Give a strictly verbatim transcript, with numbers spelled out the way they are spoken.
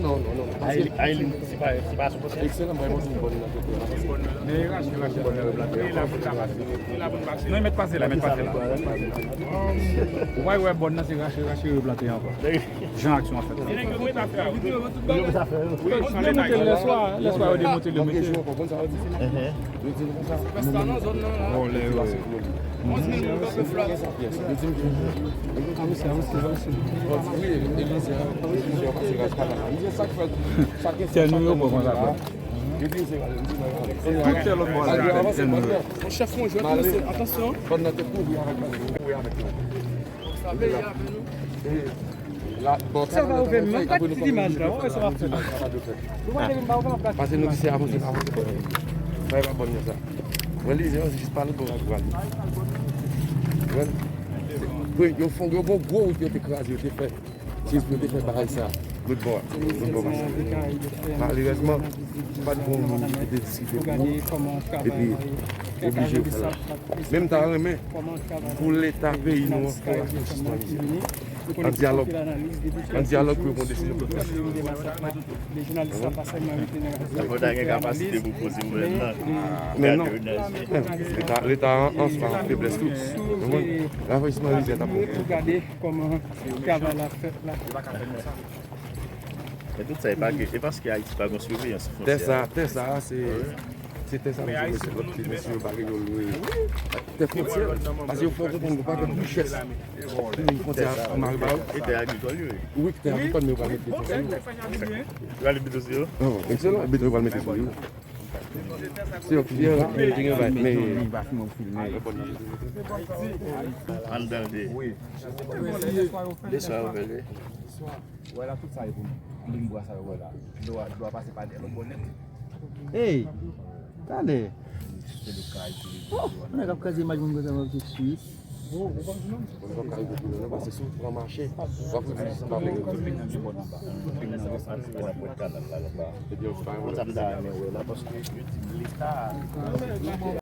Non, non, non. Ay, ay, li, se pa, se pa sou konsèy. Ekselan, mwen, mwen, mwen, mwen, mwen. Men rache, rache, rache, rache. Non, li mèt pase la, mèt pase la. Ou pa wè bòn nan, se rache, rache, replante ankò. Jan aksyon an fèt la. Yo demonte l lèswa, lèswa yo demonte l, yo mete. Yo di l konsa. Pèsta nan zòn nan la. Bon, lè yo. Onz mil moun kanpe flòt. Yo di m ki. Wi, Elizè, Elizè pase raz kanal la. Li di sa k fè. Tè nou yo pran konsa. Yo di se raz, yo di se raz. Tout tè lòt bò la, tè nou yo. Mon chèf, mwen jwèt, mesye, atansyon. Bòn nan te kouvri avèk, kouvri avèk yo. Sa veye avè nou. Sa va ouvè menm, pa ti imaj la, wè sa va fè. Nou pa te vin ba ou konn ap gate. Pase nou ki se avanse, avanse. Bay pa bòn nan sa. Wè li, se jis pale bon ak pral. Wè. Yo fon, yo gon gwo wout yo te kraze, yo te fè. Se pou yo te fè bagay sa. Lòt bò, lòt bò pase. Malerèzman, pa t gon moun ki te diskite pou ou. Epi, oblije yo fè l. Men m ta renmen pou Leta peyi nou an fè yon asistans. An dyalòg. An dyalòg pou yo pran desizyon pou fè. Fò ta gen kapasite pou poze pwoblèm nan. Men non. Leta, Leta an, an, an feblès tou. Konprann? Ravayisman Lizè t ap bon. Pou gade kòman travay la fèt la. Men tout sa, e pa ke, e paske Ayiti pa gon siveyans fwontyè. Tè sa, tè sa, se, se tè sa, mesye, mesye, lòt ki, mesye yo pa gen yo lwe. Tè fwontyè, paske yo fè w konprann gon pakèt richès. Fwontyè a mare ba yo. E tè agrikòl yo ye. Wi, tè agrikòl, men yo pa mete fwontyè yo. Yo ale beton sou yo? Non, ekselan, beton yo pral mete sou yo. Se yo ki fè, men, men, men. Anndan de. Wi. Bonsoir, Robert. Wè la, tout sa yo pou nou. Liy bwa sa yo wè la. Dlo a, dlo a pase pa dèyè lòt bò nèt. Ey! Talè! Oh! Nèg ap kraze imaj moun konsa, mwen ap swiv. Bon, bon, kay pou nou pase sou pran mache. W ap rive jis anba pou yo. Epi yo pa. Konsa m ta renmen wè la, paske yo di Leta.